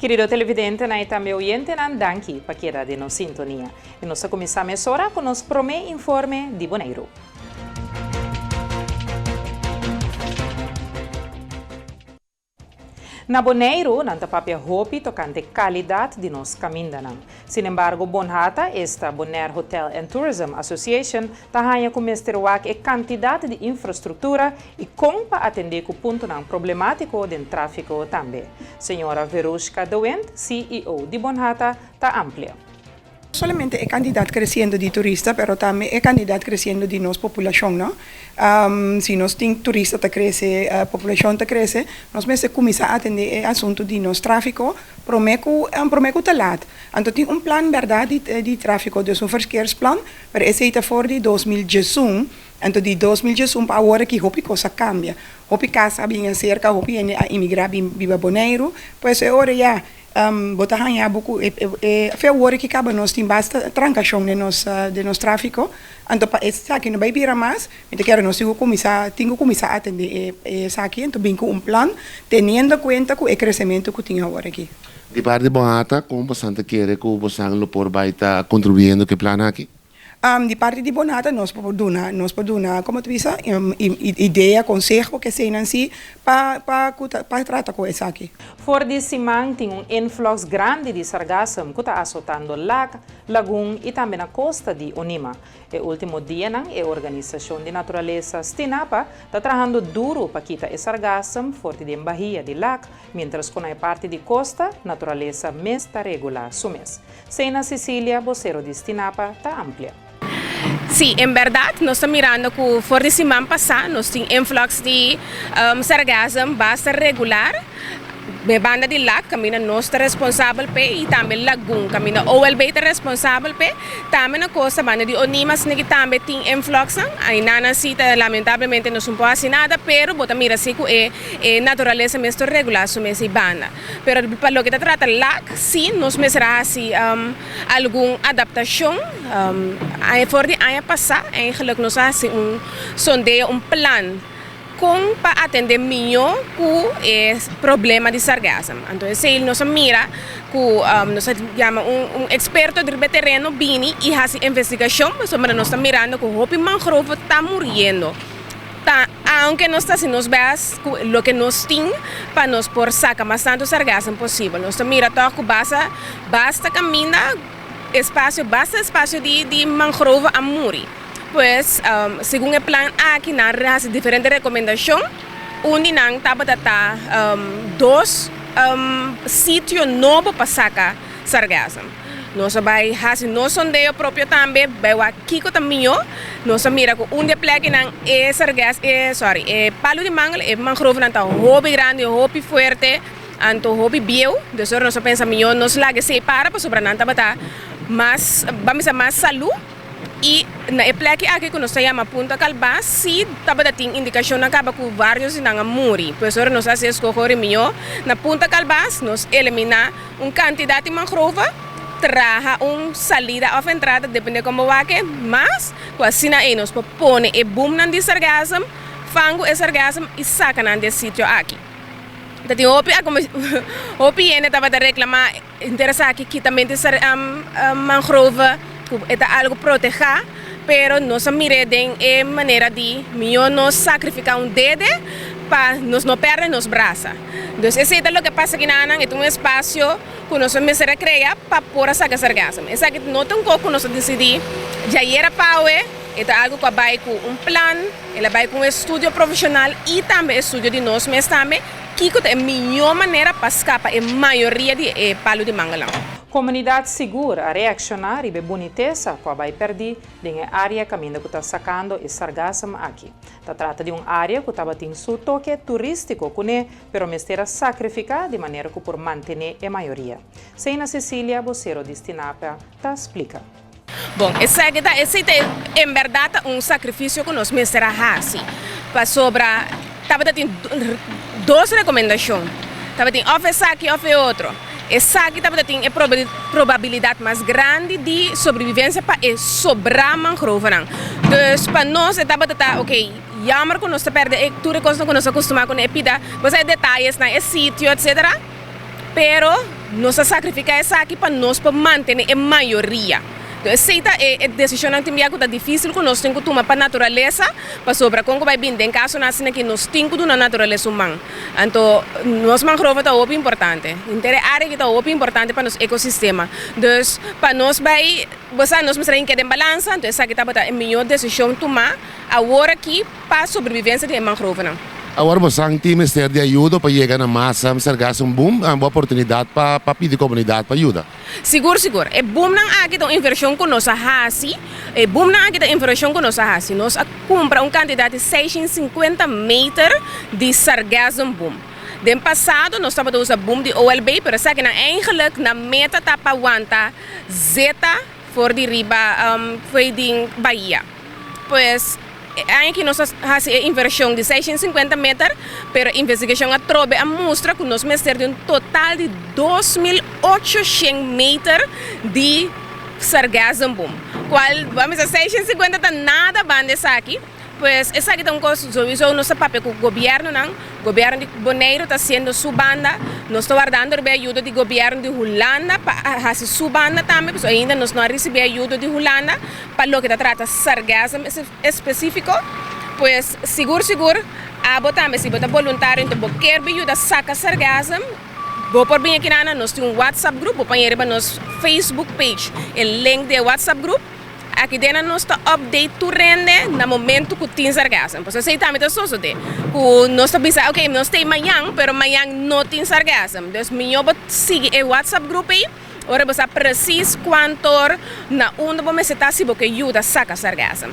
Kerido televidentenan i tambe oyentenan, danki pa keda den nos sintonia. I nos ta kuminsá mesora ku nos promé informe di Boneiru. Na Boneiru nan ta papia hopi tokante kalidat di nos kamindanan. Sinembargo Bonhata, esta Bonaire Hotel and Tourism Association, ta haña ku mester wak e kantidat di infrastruktura i kon pa atendé ku puntonan problemátiko den tráfiko tambe. Señora Verushka de Windt, ceo di Bonhata, ta amplia. No solamente e kantidat kresiendo di turista, pero tambe e kantidat kresiendo di nos populashon, no? Si nos tin turista ta krese, populashon ta krese, nos mester kuminsá atendé e asuntu di nos tráfiko promé ku promé ku ta lat. Anto tin un plan bèrdat di di tráfiko, dus un verkeersplan, pero esei ta for di 2011, anto di 2011 pa awor aki hopi kos a kambia. Hopi kas a bin aserka, hopi hende a imigrá bin biba Boneiru, pues e ora ya Bo ta haña bo ku e fe awor ki kaba nos tin basta trankashon den nos den nos tráfiko, anto pa esaki no bai bira mas, mi ta kere nos tin ku kuminsá tin ku kuminsá atendé e esaki, anto bin ku un plan teniendo kuenta ku e kresementu ku tin awor aki. Di parti Bonhata, kon bosan ta kere ku bosan lo por bai ta kontribuyendo ku e plan aki? Di parti di Bonata nos por duna, nos por duna, como ta bisa, idea, conseho, keseinan si, pa pa cu ta pa trata cu esaki. For di siman tin un influx grandi di sargassum cu ta asotando Lac, Lagun y tambe na costa di Onima. E ultimo dianan e organisacion di naturalesa Stinapa ta trahando duro pa kita e sargassum for di den bahia di Lac, mientras cu na e parti di costa naturalesa mes ta regula su mes. Sena Cecilia, bosero di Stinapa, ta amplia. Sí, en bèrdat nos ta mirando ku for di siman pasá nos tin influx di sargassum basta regular den banda di Lac kaminda nos ta responsabel p'e i tambe Lagun kaminda OLB ta responsabel p'e. Tambe na kosta banda di Onima asina ki tambe tin influxnan. Ainana sí ta lamentablemente nos no por hasi nada pero bo ta mira sí ku e naturalesa mes ta regulá su mes ei banda. Pero pa loke ta trata lak, sí nos mester a hasi algun adaptashon. For di aña pasá eigenlijk nos a hasi un sondeo, un plan kon pa atendé mihó ku e problema di sargassum. Anto esei nos a mira ku nos a yama un eksperto riba e tereno bini i hasi investigashon pasobra nos ta mirando ku hopi mangrove ta muriendo. Ta aunke nos ta hasi nos best ku loke nos tin pa nos por saka mas tantu sargassum posibel. Nos ta mira tòg ku basta basta kaminda espasio basta espasio di di mangrove a muri. Pues segun e plan aki nan a hasi diferente rekomendashon. Un di nan tabata ta dos sitio nobo pa saka sargassum. Nos a bai hasi nos sondeo propio tambe, bai wak kiko ta mihó. Nos a mira ku un di e plekinan e sargas, e sorry, e palu di mangel, e mangrovenan ta hopi grandi, hopi fuerte, anto hopi bieu. Dus ora nos a pensa mihó nos laga esei para pasobra nan tabata mas, ban bisa mas salú. I na e pleki aki ku nos ta yama Punta Kalbas sí tabata tin indikashonnan kaba ku vários di nan a muri. Pues ora nos a hasi eskoho ora mihó na Punta Kalbas nos eliminá un kantidat di mangrove, traha un salida òf entrada, depende kon bo wak e, mas ku asina ei nos por pone e boomnan di sargassum, fangu e sargassum i saka nan di e sitio aki. Ta tin hopi hopi hende tabata reklamá. Interesá aki kitamente mangrove ku e ta algu protehá, pero nos a mir'é den e manera di mihó nos sakrifiká un dede pa nos no pèrdè nos brasa. Dus esei ta loke pasa kinanan, e ta un espasio ku nos a mester a krea pa por a saka sargassum. Esaki no ta un kos ku nos a disidí djayer a pawe, e ta algu ku a bai ku un plan, el a bai ku un estudio profeshonal i tambe estudio di nos mes tambe. Kiko ta e mihó manera pa skapa e mayoria di e palu di manganan? Komunidat sigur a reakshoná riba e bunitesa ku a bai pèrdí den e área kaminda ku ta sakando e sargassum aki. Ta trata di un área ku tabatin su toke turístiko kuné, pero mester a sakrifiká di manera ku por mantené e mayoria. Seina Cecilia, bosero di Stinapa, ta splika. Bon, esaki ta, esei ta en bèrdat ta un sakrifisio ku nos mester a hasi, pasobra tabata tin dos rekomendashon, tabatin òf esaki òf e otro. Esaki tabata tin e probabilidat mas grandi di sobrevivensia pa e sobrá mangrovenan. Dus pa nos e tabata ta, oke, yammer ku nos ta pèrdè e tur e kosnan ku nos a kustumá kuné, e pida, bo sa e detayesnan, e sitio, etsetera, pero. Nos a sakrifiká esaki pa nos por mantené e mayoria. Esei ta e desishonnan tin bia ku ta difísil ku nos tin ku tuma pa naturalesa, pasobra kon ku bai bin den kasonan asina ki nos tin ku duna naturalesa un man. Anto nos mangrove ta hopi importante, henter e área aki ta hopi importante pa nos ekosistema. Dus pa nos bai, bo sa, nos mester a hinka den balansa, anto esaki tabata e mihó desishon tumá awor aki pa sobrevivensia di e mangrovenan. Awor bo san tin mester di ayudo pa yega na mas sargassum boom, bo oportunidat pa pidi komunidat pa yuda. Sigur sigur. E boomnan aki ta un invershon ku nos a hasi. E boomnan aki ta invershon ku nos a hasi. Nos a kumpra un kantidat di 650 meter di sargassum boom. Den pasado nos tabata usa boom di OLB, pero esakinan eigenlijk nan meta ta pa wanta zeta for di riba for di bahia. Pues e aña aki nos a hasi e invershon di 650 meter, pero investigashon atrobe a mustra ku nos mester di un total di 2800 meter di sargassum boom, kual bo a mester 650 ta nada banda esaki. Pues esaki ta un kos souiso nos ta papia ku gobièrnunan, gobièrnu di Boneiru ta hasiendo su banda, nos ta wardando riba e ayudo di gobièrnu di Hulanda pa hasi su banda tambe, pasobra ainda nos no a risibí ayudo di Hulanda pa loke ta trata sargassum espesífiko. Pues sigur sigur abo tambe si bo ta boluntario enton bo kier bin yuda saka sargassum, bo por bin aki nan, nos tin un WhatsApp group, bo por haña riba nos Facebook page e link di e WhatsApp group. Aki den nos ta update tur rende na momento ku tin sargassum. Pasobra esei tambe ta sosode ku nos ta bisa ok nos ta ei mañan pero mañan no tin sargassum. Dus miño bo sigui e whatsapp group ei ora bo sa precies kuantor na unda bo mester ta si bo ke yuda saka sargassum.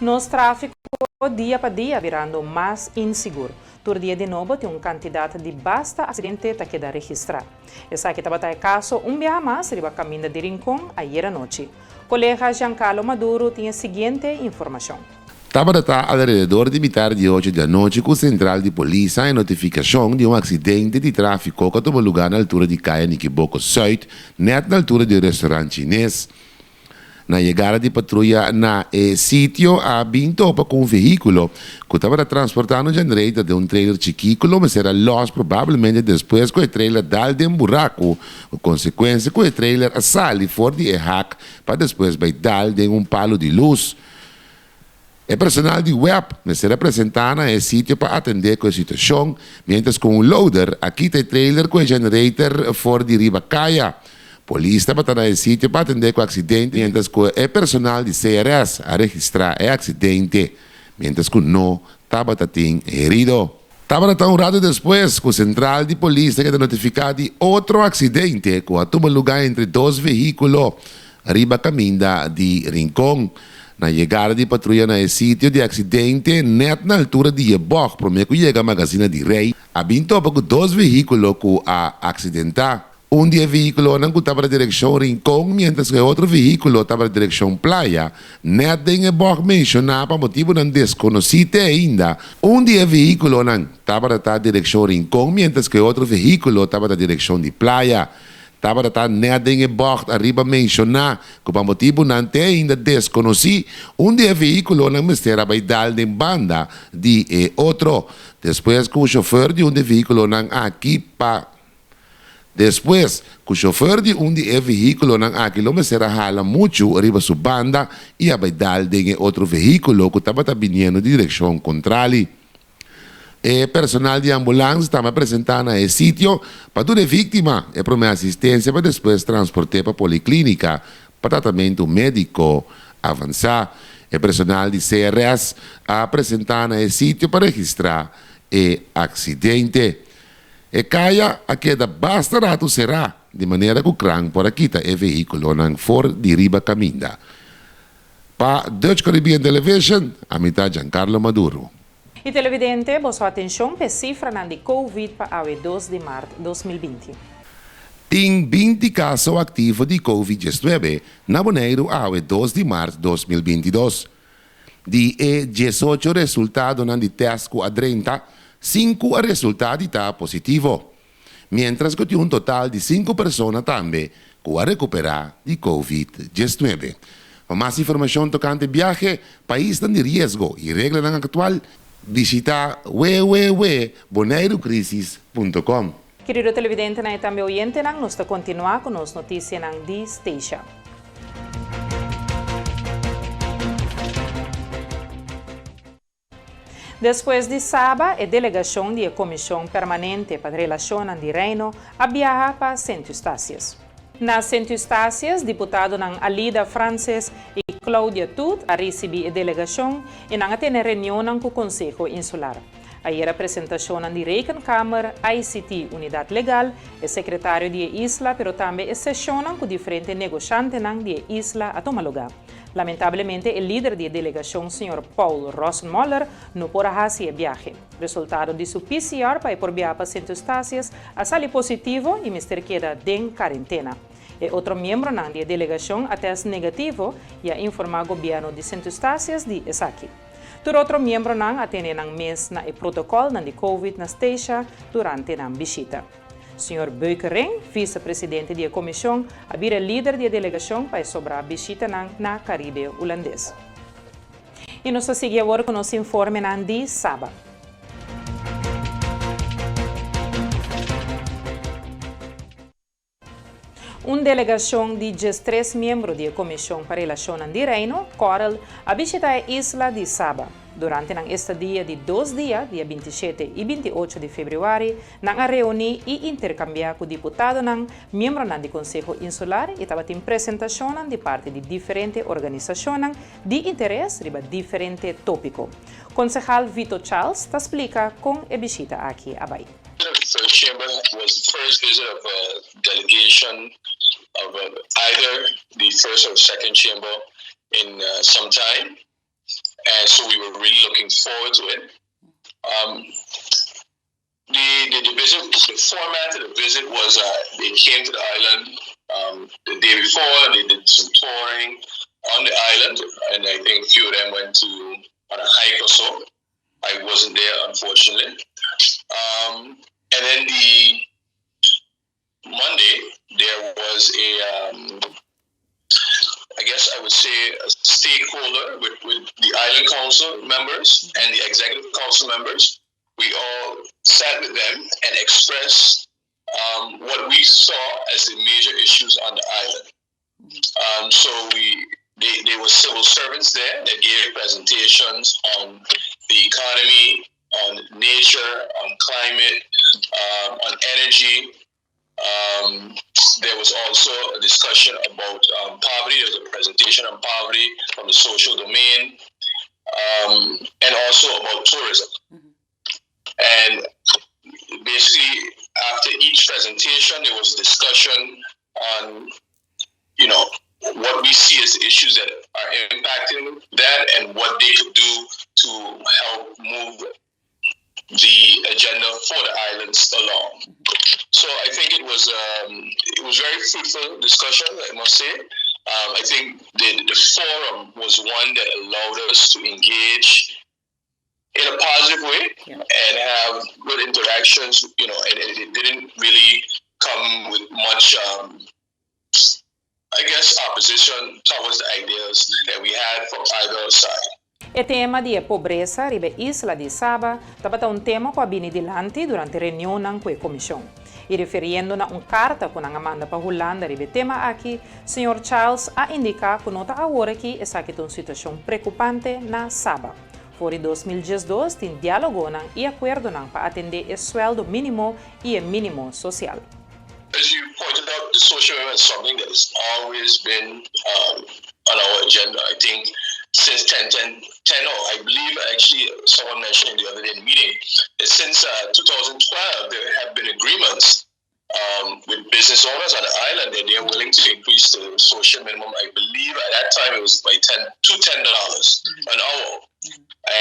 Nos tráfiko dia pa dia birando mas insigur. Tur dia di nobo tin un kantidat di basta aksidente ta keda registrá. Esaki tabata e kaso un biaha mas riba kaminda di Rincon ayera nochi. Kolega Giancarlo Maduro tin e siguiente informashon. Tabata ta alrededor di mitar di ocho di anochi ku sentral di polis a e notifikashon di un aksidente di tráfiko ku a tuma lugá na altura di Kaya Nikiboko Sùit, nèt na altura di un restorant chines. Na yegada di patruya na e sitio a bin topa ku un vehíkulo ku tabata transportando generator den un trailer chikí ku lo mester a lòs probablemente despues ku e trailer dal den buraku Ku konsekuensia ku e trailer a sali for di e hak pa despues bai dal den un palu di lus. E personal di web mester a presentá na e sitio pa atendé ku e situashon, miéntras ku un loader a kita e trailer ku e generator for di riba kaya. Polis tabata na e sitio pa atendé ku e aksidente, miéntras ku e personal di CRS a registrá e aksidente, miéntras ku no tabata tin herido. Tabata ta un rato despues ku sentral di polis ta keda notifiká di otro aksidente ku a tuma lugá entre dos vehíkulo riba kaminda di Rincon. Na yegada di patruya na e sitio di aksidente nèt na altura di e bòg promé ku yega Magazina di Rei a bin topa ku dos vehíkulo ku a aksidentá. Un di e vehíkulonan ku tabata direkshon Rincon miéntras ku e otro vehíkulo tabata direkshon Playa. Nèt den e bòg menshoná pa motibunan deskonosí te ainda, un di e vehíkulonan tabata ta direkshon Rincon miéntras ku e otro vehíkulo tabata direkshon di Playa. Tabata ta nèt den e bògt ariba menshoná ku pa motibunan te ainda deskonosí, un di e vehíkulonan mester a bai dal den banda di e otro. Despues ku shofèr di un di e vehíkulonan aki pa. Despues ku shofer di un di e vehíkulonan aki lo mester a hala muchu riba su banda i a bai dal den e otro vehíkulo ku tabata biniendo di direkshon kontrali. E personal di ambulans tambe a presentá na e sitio pa duna e víktima e promé asistensia pa despues transport'é pa poliklínika pa tratamentu médiko avansá. E personal di CRS a presentá na e sitio pa registrá e aksidente. E kaya a keda basta ratu será, di manera ku kran por a kita e vehíkulonan for di riba kaminda. Pa Dutch Caribbean Television, ami ta Giancarlo Maduro. Y televidente, boso atencion p'e cifranan di Covid pa awe 2 di maart 2020. Tin 20 kaso aktivo di Covid 19 na Boneiru awe 2 di maart 2022. Di e 18 resultadonan di tèst ku a drenta, sinku a resultá di ta positivo. Miéntras ku tin un total di sinku persona tambe ku a rekuperá di Covid 19. Pa mas informashon tokante biahe, paisnan di riesgo i reglanan aktual, bishitá www.boneirucrisis.com. Kerido televidentenan i tambe oyentenan, nos ta kontinuá ku nos notisianan di Statia. Despues di Saba, e delegashon di e Komishon Permanente pa Relashonnan di Reino a biaha pa Sint Eustatius. Na Sint Eustatius, diputadonan Alida Francis i Claudia Toet a risibí e delegashon i nan a tene reunionnan ku Konseho Insular. Ayera presentashonnan di Rekenkamer, ICT, Unidat Legal, e sekretario di e isla pero tambe e seshonnan ku diferente negoshantenan di e isla a tuma lugá. Lamentablemente e lider di e delegashon señor Paul Rosenmoller no por a hasi e biahe. Resultado di su PCR pa e por biaha pa Sint Eustatius a sali positivo i mester keda den karentena. E otro miembronan di e delegashon a tèst negativo i a informá gobièrnu di Sint Eustatius di esaki. Tur otro miembronan a tene nan mes na e protokòlnan di Covid na Statia durante nan bishita. Señor Beukering, visepresidente di e komishon, a bira lider di e delegashon pa e sobrá bishitanan na Karibe Hulandes. I nos ta sigui awor ku nos informenan di Saba. Un delegashon di diestres miembro di e Komishon pa Relashonnan di Reino, Korrel, a bishita e isla di Saba. Durante nan estadia di dos dia, dia bintishete i bintiocho di febrüari, nan a reuní i interkambiá ku diputadonan, miembronan di Konseho Insular i tabatin presentashonnan di parti di diferente organisashonnan di interes riba diferente tópiko. Konsehal Vito Charles ta splika kon e bishita aki a bai. The first chamber was the first visit of a delegation of either the first or second chamber in some time and so we were really looking forward to it. Um, the, the, the visit, the format of the visit was uh, they came to the island um, the day before, they did some touring on the island, and I think a few of them went to on a hike or so. I wasn't there, unfortunately. Um, and then the Monday, there was a, um, I guess I would say, a stakeholder with, with the Island Council members and the Executive Council members. We all sat with them and expressed um, what we saw as the major issues on the island. Um, so we they, there were civil servants there that gave presentations on the economy, on nature, on climate, um, on energy. Um, there was also a discussion about um, poverty. There was a presentation on poverty from the social domain, um, and also about tourism. And basically, after each presentation, there was a discussion on, you know, what we see as issues that are impacting that and what they could do to help move the agenda for the islands along. So I think it was um, it was very fruitful discussion, I must say. Um, I think the, the forum was one that allowed us to engage in a positive way yeah. and have good interactions, you know, and, and it didn't really come with much, um, I guess, opposition towards the ideas that we had from either side. E tema di e pobresa riba e isla di Saba tabata un tema ku a bini dilanti durante reunionnan ku e komishon. I referiendo na un karta ku nan a manda pa Hulanda riba e tema aki, señor Charles a indiká ku no ta awor aki esaki ta un situashon prekupante na Saba. For di 2012 tin diálogonan i akuerdonan pa atendé e suèldo mínimo i e mínimo sosial. As you pointed out, the social minimum is something that has always been um, on our agenda. I think since 10, 10, 10 oh, I believe actually someone mentioned the other day in the meeting, that since uh, 2012, there have been agreements um, with business owners on the island that they're willing to increase the social minimum. I believe at that time it was by 10 to $10 an hour.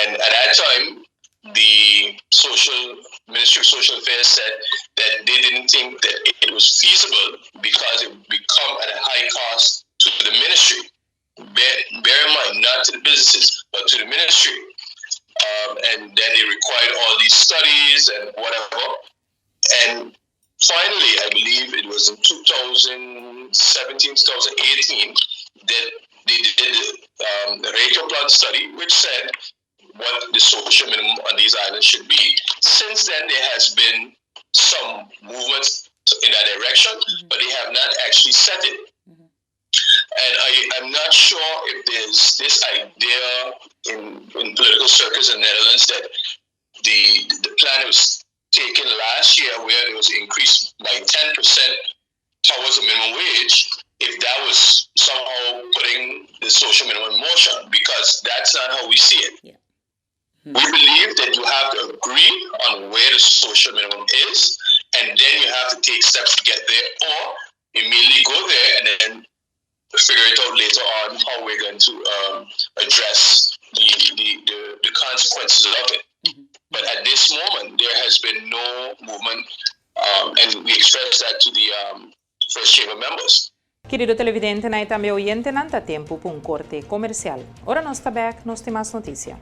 And at that time, the social Ministry of Social Affairs said that they didn't think that it was feasible because it would become at a high cost to the ministry. Bear, bear in mind, not to the businesses, but to the ministry. Um, and then they required all these studies and whatever. And finally, I believe it was in 2017, 2018, that they did the, um, the Plan study, which said what the social minimum on these islands should be. Since then, there has been Some movements in that direction, but they have not actually set it. And I'm not sure if there's this idea in political circles in the Netherlands that the plan was taken last year where it was increased by 10% towards the minimum wage, if that was somehow putting the social minimum in motion, because that's not how we see it. We believe that you have to agree on where the social minimum is, and then you have to take steps to get there, or immediately go there and then figure it out later on how we're going to address the consequences of it. But at this moment, there has been no movement, and we express that to the First Chamber members. Kerido televidente i tambe oyentenan, ta tempu pa un korte komersial. Ora nos ta bèk, nos tin mas notisia.